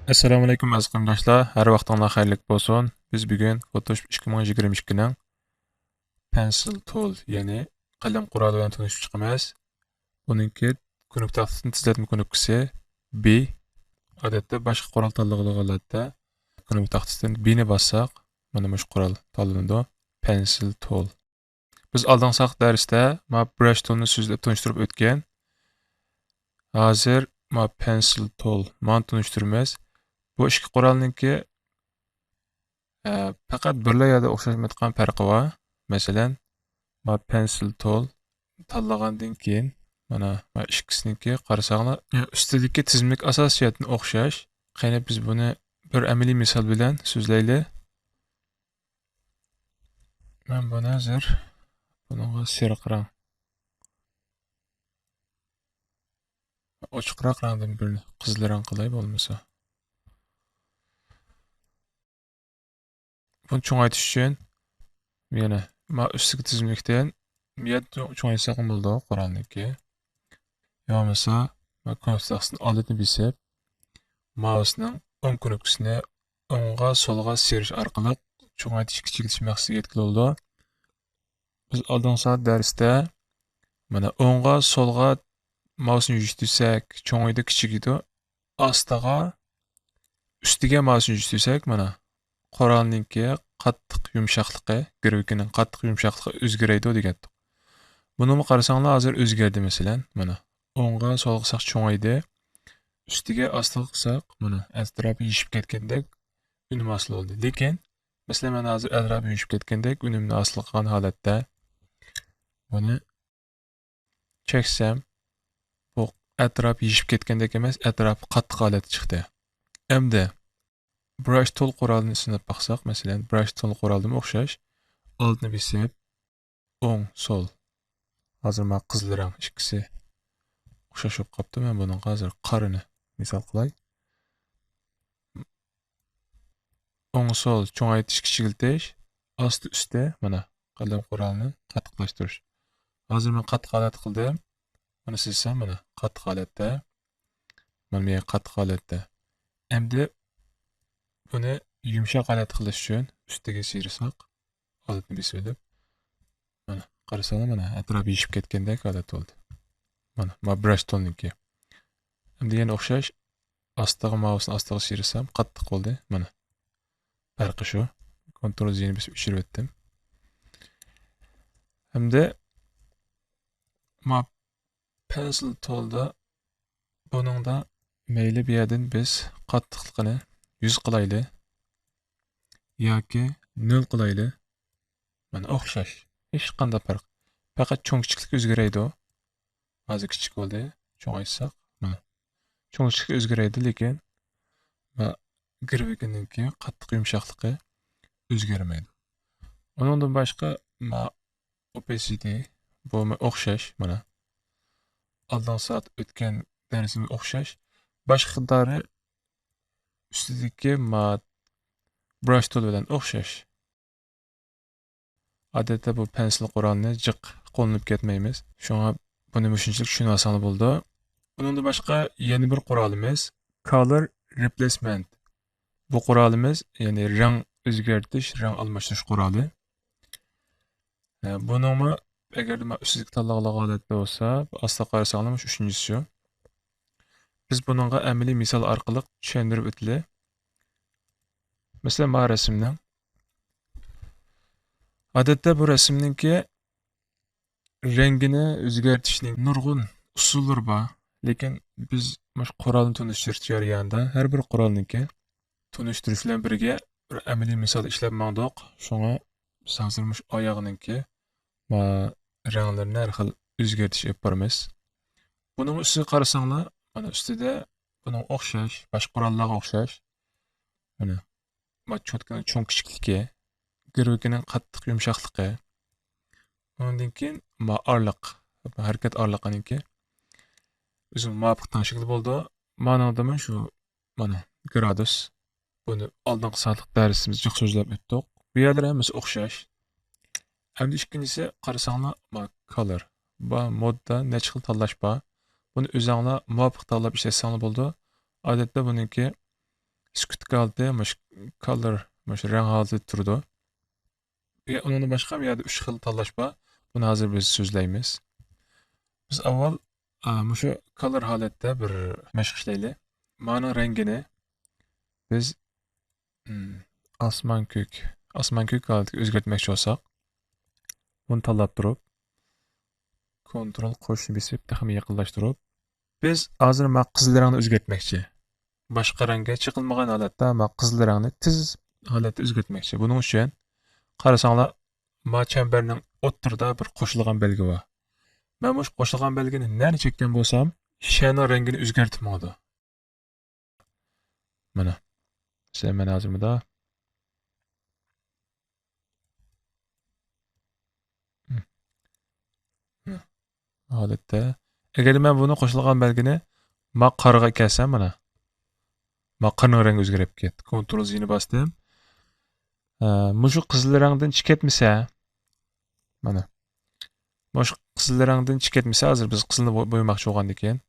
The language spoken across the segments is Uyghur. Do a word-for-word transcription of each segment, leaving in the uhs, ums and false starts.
ئەسسالامۇئەلەيكۇم ئەزىز قېرىنداشلار، ھەر ۋاقتىڭلار خەيرلىك بولسۇن. بىز بۈگۈن فوتوشوپ ئىككى مىڭ يىگىرمە ئىككىنىڭ پېنسىل تول، يەنى قەلەم قورالى بىلەن تونۇشۇپ چىقىمىز. بۇنىڭكى كۇنۇپكا تاختىسىدىن تېزلەتمە كۇنۇپكىسى بى. ئادەتتە باشقا قورال تاللىغىلى ھالەتتە كۇنۇپكا تاختىسىدىن بىنى باسساق، مانا مۇشۇ قورال تاللىنىدۇ. پېنسىل تول. بىز ئالدىنقى ساق دەرستە ما برۇش تولنى سۆزلەپ تونۇشتۇرۇپ ئۆتكەن. ھازىر ما پېنسىل تول مانى تونۇشتۇرىمىز. بۇ ئىككى قورالنىڭكى، ئە، پەقەت بىرلا يەردە ئوخشاشمايدىغان پەرقى بار. مەسىلەن، ما پېنسىل تول تاللىغاندىن كېيىن، مانا، ما ئىككىسىنىڭكى قارىساڭلار، ئە، ئۈستىدىكى تىزىملىك ئاساسىي جەھەتتىن ئوخشاش. قېنى بىز بۇنى بىر ئەمەلىي مىسال بىلەن سۆزلەيلى. مەن بۇنى ھازىر بۇنىڭغا سېرىق رەڭ، ئوچۇقراق رەڭدىن بىرنى قىزىل رەڭ قىلاي بولمىسا. بۇنى چوڭايتىش ئۈچۈن يەنە ما ئۈستىگە تىزىملىكتىن يەنە چوڭايتساقمۇ بولىدۇ قورالنىڭكى. يا بولمىسا ما كونفلىكسنىڭ ئالدىنى بېسىپ، مائۇسنىڭ ئوڭ كۇنۇپكىسىنى ئوڭغا، سولغا سىيرىش ئارقىلىق چوڭايتىش، كىچىكلىتىش مەقسىتىگە يەتكىلى بولىدۇ. بىز ئالدىنقى سائەت دەرستە مانا ئوڭغا، سولغا مائۇسنى يۈرۈشتۈرسەك، چوڭىيىدۇ، كىچىكىيىدۇ. ئاستىغا، ئۈستىگە مائۇسنى يۈرۈشتۈرسەك، مانا قورالنىڭكى قاتتىق يۇمشاقلىقى، گىرۋىكىنىڭ قاتتىق يۇمشاقلىقى ئۆزگىرەيدۇ دېگەنتۇق. بۇنىمۇ قارىساڭلار ھازىر ئۆزگەردى، مەسىلەن، مانا ئوڭغا، سولغا قىلساق چوڭايدى، ئۈستىگە، ئاستىغا قىلساق، مانا ئەتراپى يېشىپ كەتكەندەك ئۈنۈم ھاسىل بولدى. لېكىن، مەسىلەن، مەن ھازىر ئەتراپى يېشىپ كەتكەندەك ئۈنۈمنى ھاسىل قىلغان ھالەتتە بۇنى چەكسەم، بۇ ئەتراپى يېشىپ كەتكەندەك ئەمەس، ئەتراپى قاتتىق ھالەتتە چىقتى. ئەمدى برۇش تول قورالىنى سىناپ باقساق، مەسىلەن، برۇش تول قورالىمۇ ئوخشاش. ئالدىنى بېسىپ، ئوڭ، سول. ھازىر مانا قىزىل رەڭ ئىككىسى ئوخشاش بولۇپ قاپتۇ. مەن بۇنىڭغا ھازىر قارىنى مىسال قىلاي. ئوڭ، سول، چوڭايتىش، كىچىكلىتىش، ئاستى، ئۈستى، مانا قەلەم قورالىنى قاتتىقلاشتۇرۇش. ھازىر مەن قاتتىق ھالەت قىلدىم. مانا سىزسام، مانا قاتتىق ھالەتتە. مانا بۇ يەر قاتتىق ھالەتتە. ئەمدى بۇنى يۇمشاق ھالەت قىلىش ئۈچۈن ئۈستىگە سىيرىساق، ئالدىنى بېسىۋېلىپ، مانا قارىساڭلار، مانا ئەتراپى يېشىپ كەتكەندەك ھالەت بولدى. مانا، مانا برۇش تولنىڭكى. ئەمدى يەنە ئوخشاش ئاستىغا، مائۇسنى ئاستىغا سىيرىسام، قاتتىق بولدى. مانا پەرقى شۇ. كونترول زىنى بېسىپ ئۆچۈرۈۋەتتىم. ئەمدى ما پېنسىل تولدا، بۇنىڭدا مەيلى بۇ يەردىن بىز قاتتىقلىقىنى يۈز قىلايلى ياكى نۆل قىلايلى. مانا ئوخشاش. ھېچقانداق پەرق. پەقەت چوڭ كىچىكلىك ئۆزگىرەيدۇ. ھازىر كىچىك بولدى. چوڭايتساق، مانا. چوڭ كىچىكلىك ئۆزگىرەيدۇ، لېكىن ما گىرۋىكىنىڭكى قاتتىق يۇمشاقلىقى ئۆزگەرمەيدۇ. ئۇنىڭدىن باشقا ما ئوپېسىتى، بۇمۇ ئوخشاش، مانا. ئالدىنقى سائەت ئۆتكەن دەرسىمىز ئوخشاش. باشقا خىتارى ئۈستىدىكى ما برۇش تول بىلەن ئوخشاش. ئادەتتە بۇ پېنسىل قورالنى جىق قوللىنىپ كەتمەيمىز. شۇڭا بۇنى مۇشۇنچىلىك چۈشىنىۋالساڭلار بولىدۇ. بۇنىڭدىن باشقا يەنە بىر قورالىمىز، كالور رىپلېسمېنت. بۇ قورالىمىز، يەنى رەڭ ئۆزگەرتىش، رەڭ ئالماشتۇرۇش قورالى. ھە، بۇنىڭمۇ ئەگەردە مەن ئۈستىدىكى تاللىغانلىق ھالەتتە بولسا، ئاستىغا قارىساڭلار، مۇشۇ ئۈچىنچىسى شۇ. بىز بۇنىڭغا ئەمەلىي مىسال ئارقىلىق چۈشەندۈرۈپ ئۆتىلى. مەسىلەن، مانا رەسىمنىڭ. ئادەتتە بۇ رەسىمنىڭكى رەڭگىنى ئۆزگەرتىشنىڭ نۇرغۇن ئۇسۇللىرى بار. لېكىن بىز مۇشۇ قورالنى تونۇشتۇرۇش جەريانىدا ھەر بىر قورالنىڭكى تونۇشتۇرۇش بىلەن بىرگە بىر ئەمەلىي مىسال ئىشلەپ ماڭدۇق. شۇڭا بىز ھازىر مۇشۇ ئاياغنىڭكى، ما، رەڭلىرىنى ھەر خىل ئۆزگەرتىش ئېلىپ بارىمىز. بۇنىڭ ئۈستىگە قارىساڭلار، مانا ئۈستىدە بۇنىڭغا ئوخشاش، باشقا قوراللارغا ئوخشاش. مانا، ما، چوتكىنىڭ چوڭ كىچىكلىكى، گىرۋىكىنىڭ قاتتىق يۇمشاقلىقى. ئۇنىڭدىن كېيىن، ما، ئارىلىق، ھەرىكەت ئارىلىقىنىڭكى ئۆزىگە مۇۋاپىق تەڭشىگىلى بولىدۇ. مانىڭدىمۇ شۇ، مانا، گرادۇس. بۇنى ئالدىنقى سائەتلىك دەرسىمىزدە جىق سۆزلەپ ئۆتتۇق. بۇ يەرلەر ھەممىسى ئوخشاش. ئەمدى ئىككىنچىسى، قارىساڭلار، ما، كالور. با، موددا نەچچە خىل تاللاش بار. بۇنى ئۆزۈڭلار مۇۋاپىق تاللاپ ئىشلەتسەڭلار بولىدۇ. ئادەتتە بۇنىڭكى سۈكۈتلۈك ھالىتى، مۇشۇ كالور، مۇشۇ رەڭ ھالىتىدە تۇرىدۇ. يا، ئۇنىڭدىن باشقا بۇ يەردە ئۈچ خىل تاللاش بار. بۇنى ھازىر بىز سۆزلەيمىز. بىز ئاۋۋال، ئا، مۇشۇ كالور ھالەتتە بىر مەشىق ئىشلەيلى. مانىڭ رەڭگىنى بىز، ئىم، ئاسمان كۆك، ئاسمان كۆك ھالەتكە ئۆزگەرتمەكچى بولساق، بۇنى تاللاپ تۇرۇپ، كونترول قوشنى بېسىپ، تېخىمۇ يېقىنلاشتۇرۇپ، بىز ھازىر ما قىزىل رەڭنى ئۆزگەرتمەكچى. باشقا رەڭگە چېقىلمىغان ھالەتتە ما قىزىل رەڭنى تېز ھالەتتە ئۆزگەرتمەكچى. بۇنىڭ ئۈچۈن قارىساڭلار، ما چەمبەرنىڭ ئوتتۇرىدا بىر قوشۇلغان بەلگە بار. مەن مۇشۇ قوشۇلغان بەلگىنى نەنى چەككەن بولسام، شەنىڭ رەڭگىنى ئۆزگەرتىپ ماڭىدۇ. مانا. مەسىلەن، مەن ھازىر مۇندا. ھالەتتە. ئەگەر مەن بۇنى قوشۇلغان بەلگىنى ما قارىغا كەلسەم، مانا. ما قارىنىڭ رەڭگى ئۆزگىرىپ كەتتى. كونترول زىنى باستىم. ئە، مۇشۇ قىزىل رەڭدىن چىقىپ كەتمىسە، مانا. مۇشۇ قىزىل رەڭدىن چىقىپ كەتمىسە، ھازىر بىز قىزىلنى بوي-، بويىماقچى بولغاندىكىن،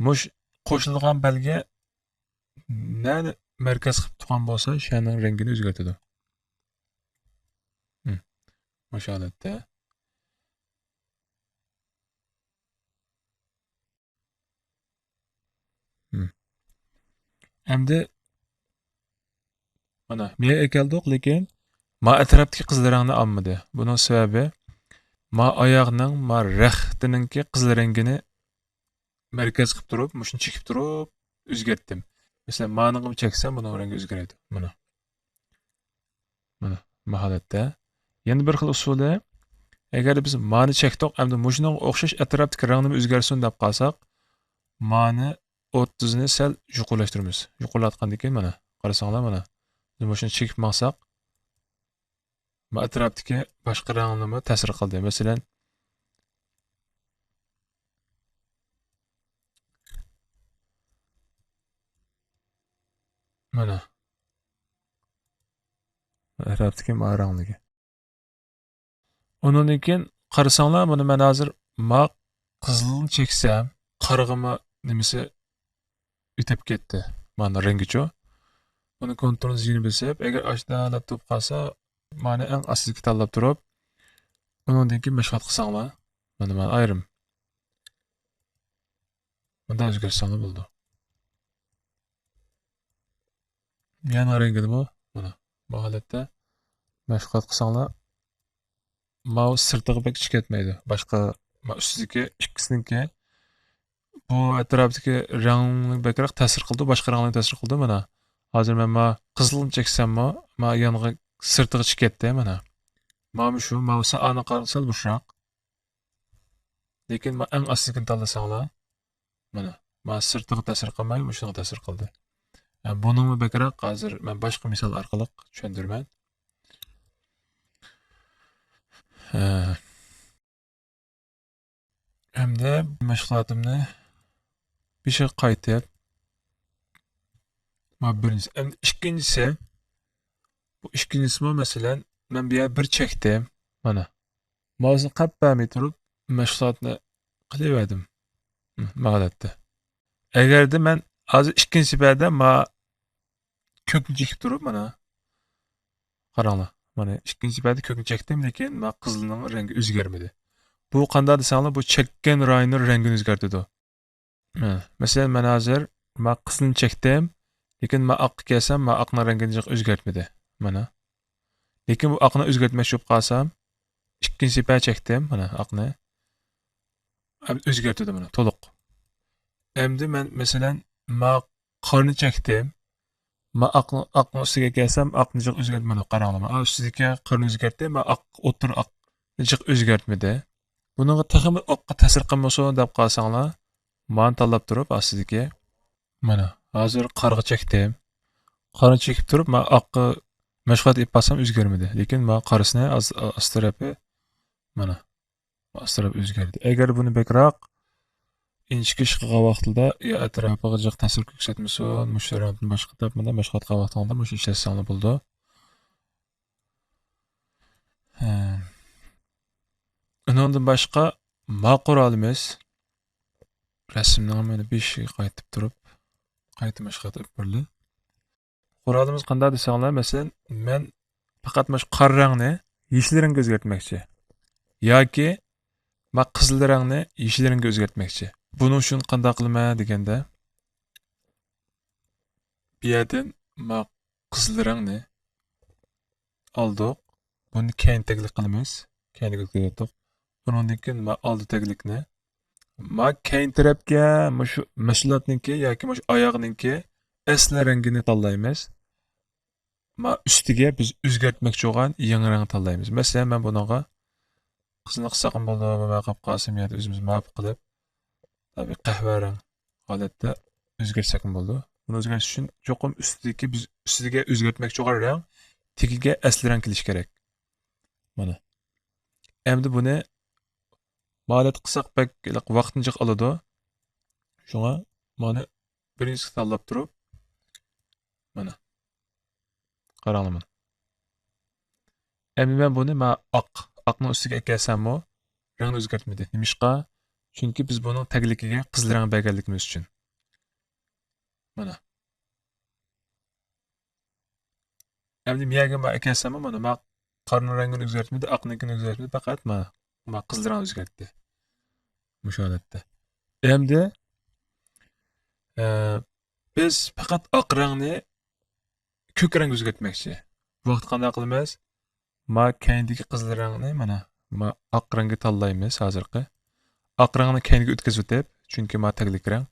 مۇشۇ قوشۇلغان بەلگە نەنى مەركەز قىلىپ تۇرغان بولسا، شەنىڭ رەڭگىنى ئۆزگەرتىدۇ. ھىم. مۇشۇ ھالەتتە. ھىم. ئەمدى مانا، مېيەگە كەلدۇق، لېكىن ما ئەتراپتىكى قىزىل رەڭنى ئالمىدى. بۇنىڭ سەۋەبى، ما ئاياغنىڭ، ما رەختىنىڭكى قىزىل رەڭگىنى مەركەز قىلىپ تۇرۇپ، مۇشۇنى چېكىپ تۇرۇپ ئۆزگەرتتىم. مەسىلەن، مانىڭغا چەكسەم، بۇنىڭ رەڭگى ئۆزگىرىدۇ. مانا. مانا، ما ھالەتتە. يەنە بىر خىل ئۇسۇلى، ئەگەر بىز مانى چەكتۇق، ئەمدى مۇشۇنىڭغا ئوخشاش ئەتراپتىكى رەڭنىمۇ ئۆزگەرسۇن دەپ قالساق، مانى ئوتتۇزنى سەل يۇقىرىلاشتۇرىمىز. يۇقىرىلاتقاندىن كېيىن، مانا، قارىساڭلار، مانا. بىز مۇشۇنى چېكىپ ماڭساق، ما ئەتراپتىكى باشقا رەڭلىرىمۇ تەسىر قىلدى. مەسىلەن، مانا. ئەتراپتىكى ما رەڭلىكى. ئۇنىڭدىن كېيىن قارىساڭلار، بۇنى مەن ھازىر ما قىزىلنى چەكسەم، قارىغىمۇ نېمىسى ئۆتۈپ كەتتى. مانا رەڭگىچۇ. بۇنى كونترول زىنى بېسىپ، ئەگەر ئاشۇنداق ھالەت تۇرۇپ قالسا، مانى ئەڭ ئاستىدىكى تاللاپ تۇرۇپ، ئۇنىڭدىن كېيىن مەشغۇلات قىلساڭلار. مانا، مانا ئايرىم. مۇنداق ئۆزگەرتسەڭلار بولىدۇ. يەنە رەڭگىدىمۇ، مانا، بۇ ھالەتتە مەشغۇلات قىلساڭلار، ماۋۇ سىرتىغا بەك چىقىپ كەتمەيدۇ. باشقا، ما ئۈستىدىكى ئىككىسىنىڭكى، بۇ ئەتراپتىكى رەڭ بەكرەك تەسىر قىلىدۇ، باشقا رەڭلەر تەسىر قىلىدۇ، مانا. ھازىر مەن ما قىزىلنى چەكسەممۇ، ما يانغا سىرتىغا چىقىپ كەتتى، مانا. ماۋۇ شۇ، ماۋۇ سائانى قارىسا سەل بوشراق. لېكىن ما ئەڭ ئاستىدىكىنى تاللىساڭلار، مانا، ما سىرتىغا تەسىر قىلماي، مۇشۇنىڭغا تەسىر قىلدى. ھە، بۇنىڭمۇ بەكرەك ھازىر مەن باشقا مىسال ئارقىلىق چۈشەندۈرىمەن. ھە. ئەمدى مەشغۇلاتىمنى بېشىغا قايتىپ، ما بىرىنچىسى. ئەمدى ئىككىنچىسى، بۇ ئىككىنچىسىمۇ، مەسىلەن، مەن بۇ يەرگە بىر چەكتىم، مانا. ماۋۇسىنى قاپ بەرمەي تۇرۇپ، مەشغۇلاتنى قىلىۋەردىم. ھىم، ما ھالەتتە. ئەگەردە مەن ھازىر ئىككىنچى سەپەردە ما كۆكنى چېكىپ تۇرۇپ، مانا، قاراڭلار. مانا، ئىككىنچى سەپەردە كۆكنى چەكتىم، لېكىن ما قىزىلنىڭ رەڭگى ئۆزگەرمىدى. بۇ قانداق دېسەڭلار، بۇ چەككەن رايوننىڭ رەڭگىنى ئۆزگەرتىدۇ. ھە، مەسىلەن، مەن ھازىر ما قىزىلنى چەكتىم، لېكىن ما ئاققا كەلسەم، ما ئاقنىڭ رەڭگىنى جىق ئۆزگەرتمىدى. مانا. لېكىن بۇ ئاقنى ئۆزگەرتمەكچى بولۇپ قالسام، ئىككىنچى سەپەر چەكتىم، مانا، ئاقنى. ئەمدى ئۆزگەرتىدۇ، مانا، تولۇق. ئەمدى مەن، مەسىلەن، ما قارىنى چەكتىم. ما ئاقنىڭ، ئاقنىڭ ئۈستىگە كەلسەم، ئاقنى جىق ئۆزگەرتمىدى. قاراڭلار، ما ئۈستىدىكى قارىنى ئۆزگەرتتى، ما ئاق، ئوتتۇرا ئاقنى جىق ئۆزگەرتمىدى. بۇنىڭغا تېخىمۇ ئاققا تەسىر قىلمىسۇن دەپ قالساڭلار، مانى تاللاپ تۇرۇپ، ئاستىدىكى، مانا، ھازىر قارىغا چەكتىم. قارىنى چېكىپ تۇرۇپ، ما ئاققا مەشغۇلات ئېلىپ بارسام ئۆزگەرمىدى. لېكىن ما قارىسىنى ئاز-، ئاستى تەرەپى، مانا، ئاستى تەرەپ ئۆزگەردى. ئەگەر بۇنى بەكرەك ئىنچىكە ئىش قىلغان ۋاقتىدا، يا ئەتراپىغا جىق تەسىر كۆرسەتمىسۇن، مۇشۇ تەرەپنى باشقا تەرەپ، مانا، مەشغۇلات قىلغان ۋاقتىڭلاردا مۇشۇ ئىشلەتسەڭلار بولىدۇ. ھە. ئۇنىڭدىن باشقا ما قورالىمىز. رەسىمنىڭ مانا بېشىغا قايتىپ تۇرۇپ، قايتا مەشغۇلات ئېلىپ بېرىلى. قورالىمىز قانداق دېسەڭلار، مەسىلەن، مەن پەقەت مانا شۇ قارا رەڭنى يېشىل رەڭگە ئۆزگەرتمەكچى. ياكى ما قىزىل رەڭنى يېشىل رەڭگە ئۆزگەرتمەكچى. بۇنىڭ ئۈچۈن قانداق قىلىمەن دېگەندە، بۇ يەردىن ما قىزىل رەڭنى ئالدۇق. بۇنى كەينى تەگلىك قىلىمىز. كەينىگە ئۆتكۈزۈۋەتتۇق. بۇنىڭدىن كېيىن ما ئالدى تەگلىكنى، ما كەينى تەرەپكە مۇشۇ مەھسۇلاتنىڭكى ياكى مۇشۇ ئاياغنىڭكى ئەسلى رەڭگىنى تاللايمىز. ما ئۈستىگە بىز ئۆزگەرتمەكچى بولغان يېڭى رەڭ تاللايمىز. مەسىلەن، مەن بۇنىڭغا قىزىلنى قىلساقمۇ بولىدۇ، بولماي قالسا يەنە ئۆزىمىز مۇۋاپىق قىلىپ، تەبىئىي قەھۋە رەڭ ھالەتتە ئۆزگەرتسەكمۇ بولىدۇ. بۇنى ئۆزگەرتىش ئۈچۈن چوقۇم ئۈستىدىكى، بىز ئۈستىگە ئۆزگەرتمەكچى بولغان رەڭ تېگىگە ئەسلى رەڭ كېلىشى كېرەك. مانا. ئەمدى بۇنى ما ھالەت قىلساق بەك ۋاقىتنى جىق ئالىدۇ. شۇڭا مانا بىرىنچىسىگە تاللاپ تۇرۇپ، مانا. قاراڭلار مانا. ئەمدى مەن بۇنى ما ئاق، ئاقنىڭ ئۈستىگە ئەكەلسەممۇ رەڭنى ئۆزگەرتمىدى. نېمىشقا؟ چۈنكى بىز بۇنىڭ تەگلىكىگە قىزىل رەڭ بەرگەنلىكىمىز ئۈچۈن. مانا. ئەمدى مىيەگە ما ئەكەلسەممۇ مانا ما قارنىڭ رەڭگىنى ئۆزگەرتمىدى، ئاقنىڭكىنى ئۆزگەرتمىدى، پەقەت ما، ما قىزىل رەڭ ئۆزگەرتتى. مۇشۇ ھالەتتە. ئەمدى، ئە، بىز پەقەت ئاق رەڭنى كۆك رەڭگە ئۆزگەرتمەكچى. بۇ ۋاقىتتا قانداق قىلىمىز؟ ما كەينىدىكى قىزىل رەڭنى مانا، ما ئاق رەڭگە تاللايمىز ھازىرقى. ئاق رەڭنى كەينىگە ئۆتكۈزۈۋېتىپ، چۈنكى ما تەگلىك رەڭ.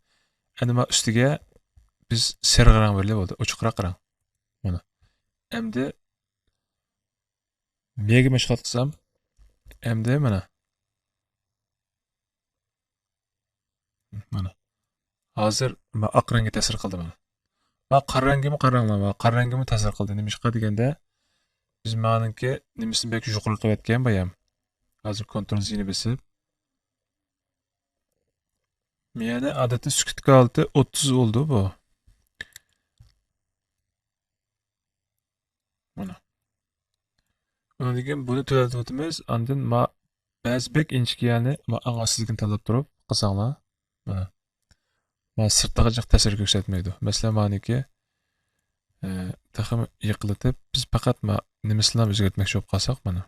ئەمدى ما ئۈستىگە بىز سېرىق رەڭ بېرىلى بولدى، ئوچۇقراق رەڭ. مانا. ئەمدى مىيەگە مەشغۇلات قىلسام، ئەمدى مانا. مانا. ھازىر ما ئاق رەڭگە تەسىر قىلدى مانا. ما قارا رەڭگىمۇ قاراڭلار، ما قارا رەڭگىمۇ تەسىر قىلدى. نېمىشقا دېگەندە، بىز مانىڭكى نېمىسىنى بەك يۇقىرى قىلىۋەتكەن بايام. ھازىر كونترول زىنى بېسىپ. يەنى ئادەتتە سۈكۈتلۈك ھالىتى ئوتتۇز بولىدۇ بۇ. مانا. ئۇنىڭدىن كېيىن بۇنى تۆۋەنلىتىۋاتىمىز. ئاندىن ما بەزى بەك ئىنچىكە يەرنى ما ئەڭ ئاستىدىكىنى تاللاپ تۇرۇپ قىلساڭلار. مانا. ما سىرتىغا جىق تەسىر كۆرسەتمەيدۇ. مەسىلەن، مانىكى، ئە، تېخىمۇ يېقىنلىتىپ، بىز پەقەت ما نېمىسىنىلا ئۆزگەرتمەكچى بولۇپ قالساق، مانا.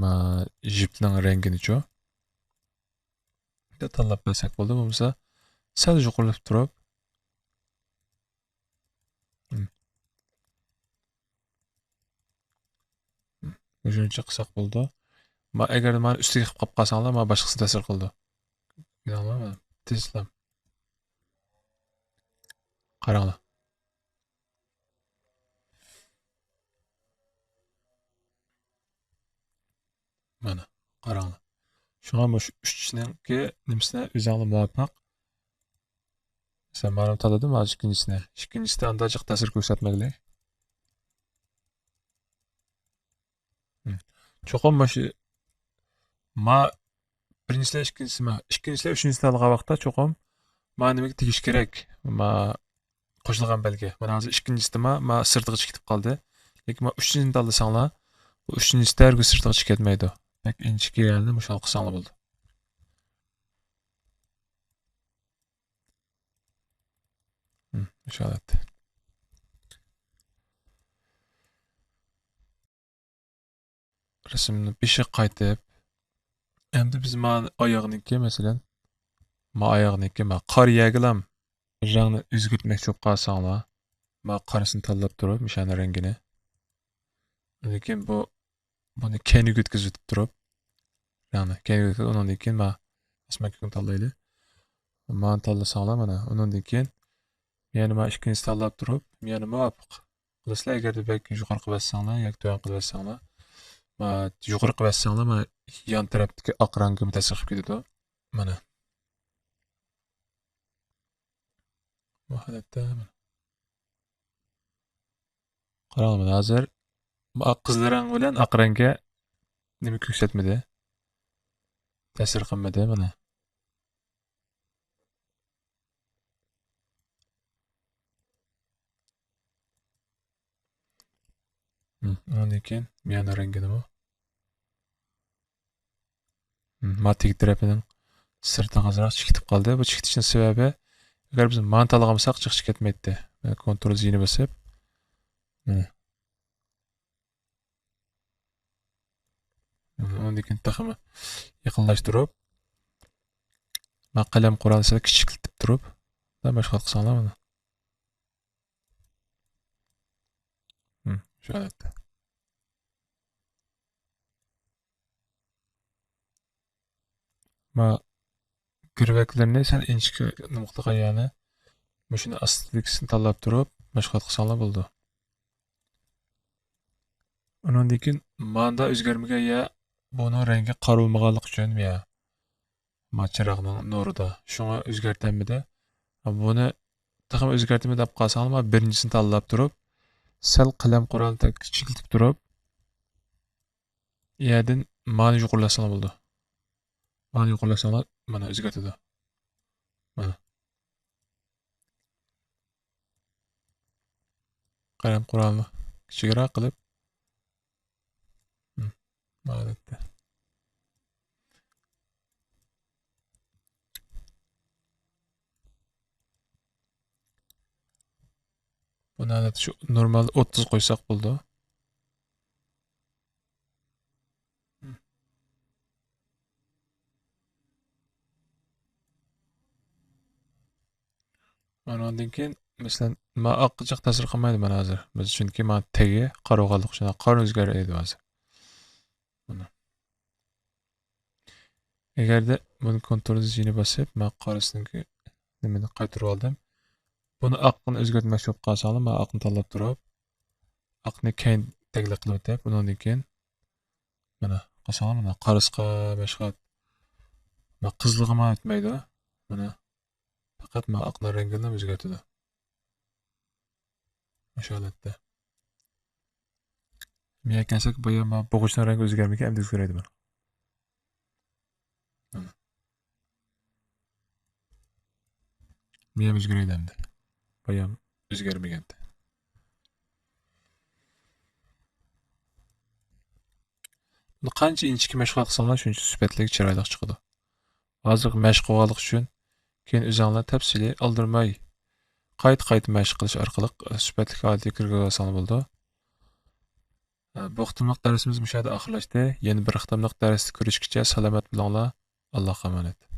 ما جىپنىڭ رەڭگىنىچۇ. تاللاپ بەرسەك بولدى. بولمىسا سەل يۇقىرىلاپ تۇرۇپ. مۇشۇنچە قىلساق بولىدۇ. ما، ئەگەر مانا ئۈستىگە قىلىپ قالساڭلار، ما باشقىسى تەسىر قىلىدۇ. كۆردۈڭلارمۇ؟ تېزلا. قاراڭلار. مانا، قاراڭلار. شۇڭا مۇشۇ ئۈچنىڭكى نېمىسىنى ئۆزۈڭلار مۇۋاپىق. مەسىلەن، مانا تاللىدىم ھازىر ئىككىنچىسىنى. ئىككىنچىسىدە ئاندا جىق تەسىر كۆرسەتمەيلى. چوقۇم مۇشۇ ما بىرىنچىسى، ئىككىنچىسى ما، ئىككىنچىسى، ئۈچىنچىسى تاللىغان ۋاقىتتا چوقۇم ما نېمىگە تېگىش كېرەك؟ ما قوشۇلغان بەلگە. مانا ھازىر ئىككىنچىسىدە ما، ما سىرتىغا چىقىپ قالدى. لېكىن ما ئۈچىنچىنى تاللىساڭلار، بۇ ئۈچىنچىسىدە ھەرگىز سىرتىغا چىقىپ كەتمەيدۇ. بەك ئىنچىكە يەرنى مۇشۇ قىلساڭلار بولىدۇ. مۇشۇ ھالەتتە. رەسىمنى بېشىغا قايتىپ، ئەمدى بىز ما ئاياغنىڭكى، مەسىلەن، ما ئاياغنىڭكى ما قارا يەرگىلام رەڭنى ئۆزگەرتمەكچى بولۇپ قالساڭلار، ما قارىسىنى تاللاپ تۇرۇپ، مىشانىڭ رەڭگىنى. ئاندىن كېيىن بۇ، بۇنى كەينىگە ئۆتكۈزۈپ تۇرۇپ، رەڭنى كەينىگە ئۆتكۈزۈپ، ئۇنىڭدىن كېيىن ما ئاسمان كۆكنى تاللايلى. مانى تاللىساڭلار مانا، ئۇنىڭدىن كېيىن يەنە ما ئىككىنچىسى تاللاپ تۇرۇپ، يەنە مۇۋاپىق قىلىسىلەر. ئەگەردە بەك يۇقىرى قىلىۋەتسەڭلار ياكى تۆۋەن قىلىۋەتسەڭلار، ما يۇقىرى قىلىۋەتسەڭلار، ما يان تەرەپتىكى ئاق رەڭگىمۇ تەسىر قىلىپ كېتىدۇ. مانا. بۇ ھالەتتە مانا. قاراڭلار، مانا ھازىر بۇ ئاق، قىزىل رەڭ بىلەن ئاق رەڭگە نېمە كۆرسەتمىدى؟ تەسىر قىلمىدى، مانا. مم، ئۇنىڭدىن كېيىن مىيانە رەڭگىنىمۇ. مم، ما تېگى تەرىپىنىڭ سىرتىغا ئازراق چىقىتىپ قالدى. بۇ چىقىتىشنىڭ سەۋەبى، ئەگەر بىز مانى تاللىغان بولساق، جىق چىقىپ كەتمەيتتى. كونترول زىنى بېسىپ. مم. مم، ئۇنىڭدىن كېيىن تېخىمۇ يېقىنلاشتۇرۇپ، ما قەلەم قورالنى سەل كىچىكلىتىپ تۇرۇپ، مەشغۇل قىلساڭلار مانا. مم، شۇ ھالەتتە. ما گىرۋەكلىرىنى سەل ئىنچىكە نېمە قىلغان يەنى مۇشۇنى ئاستىدىكىسىنى تاللاپ تۇرۇپ مەشغۇلات قىلساڭلار بولىدۇ. ئۇنىڭدىن كېيىن ماندا ئۆزگەرمىگەن يا بۇنىڭ رەڭگى قارىلمىغانلىقى ئۈچۈن يا ما چىراغنىڭ نۇرىدا. شۇڭا ئۆزگەرتەلمىدى. بۇنى تېخىمۇ ئۆزگەرتىمەن دەپ قالساڭلار، ما بىرىنچىسىنى تاللاپ تۇرۇپ، سەل قەلەم قورالنى تەك-، كىچىكلىتىپ تۇرۇپ، يەردىن مانى يۇقىرىلاتساڭلار بولىدۇ. مانى يۇقىرىلاتساڭلار، مانا ئۆزگەرتىدۇ. مانا. قەلەم قورالنى كىچىكرەك قىلىپ. مم، مانا ھالەتتە. بۇنى ھالەتتە شۇ نورمال ئوتتۇز قويساق بولىدۇ. ئۇنىڭدىن كېيىن، مەسىلەن، ما ئاققا جىق تەسىر قىلمايدۇ مانا ھازىر. بىز چۈنكى ما تېگى قارىغانلىق ئۈچۈن قارا ئۆزگەرمەيدۇ ھازىر. مانا. ئەگەردە بۇنى كونترول زىنى بېسىپ، ما قارىسىنىڭكى نېمىنى قايتۇرۇپ ئالدىم. بۇنى ئاققىنى ئۆزگەرتمەكچى بولۇپ قالساڭلار، ما ئاقنى تاللاپ تۇرۇپ، ئاقنى كەينىدىكىگە قىلىۋېتىپ، ئۇنىڭدىن كېيىن مانا، قارىساڭلار، مانا، قارىسىغا مەشغۇلات. مانا، قىزىلغىمۇ ئۆتمەيدۇ. مانا، پەقەت مانا، ئاقنىڭ رەڭگىنى ئۆزگەرتىدۇ. مۇشۇ ھالەتتە. مىيە كەلسەك، بايا مانا، بوغۇچنىڭ رەڭگى ئۆزگەرمىگەن، ئەمدى ئۆزگىرەيدۇ مانا. مانا. مىيەم ئۆزگىرەيدۇ ئەمدى. بايام ئۆزگەرمىگەنتى. بۇنى قانچە ئىنچىكە مەشىق قىلساڭلار، شۇنچە سۈپەتلىك، چىرايلىق چىقىدۇ. ھازىرقى مەشىق قىلغانلىق ئۈچۈن، كېيىن ئۆزۈڭلار تەپسىلىي ئالدىرىماي، قايتا-قايتا مەشىق قىلىش ئارقىلىق، سۈپەتلىك ھالەتكە كىرگۈزۈۋالساڭلار بولىدۇ. بۇ قېتىملىق دەرسىمىز مۇشۇ يەردە ئاخىرلاشتى. يەنە بىر قېتىملىق دەرستە كۆرۈشكىچە سالامەت بولۇڭلار. ئاللاھقا ئامانەت.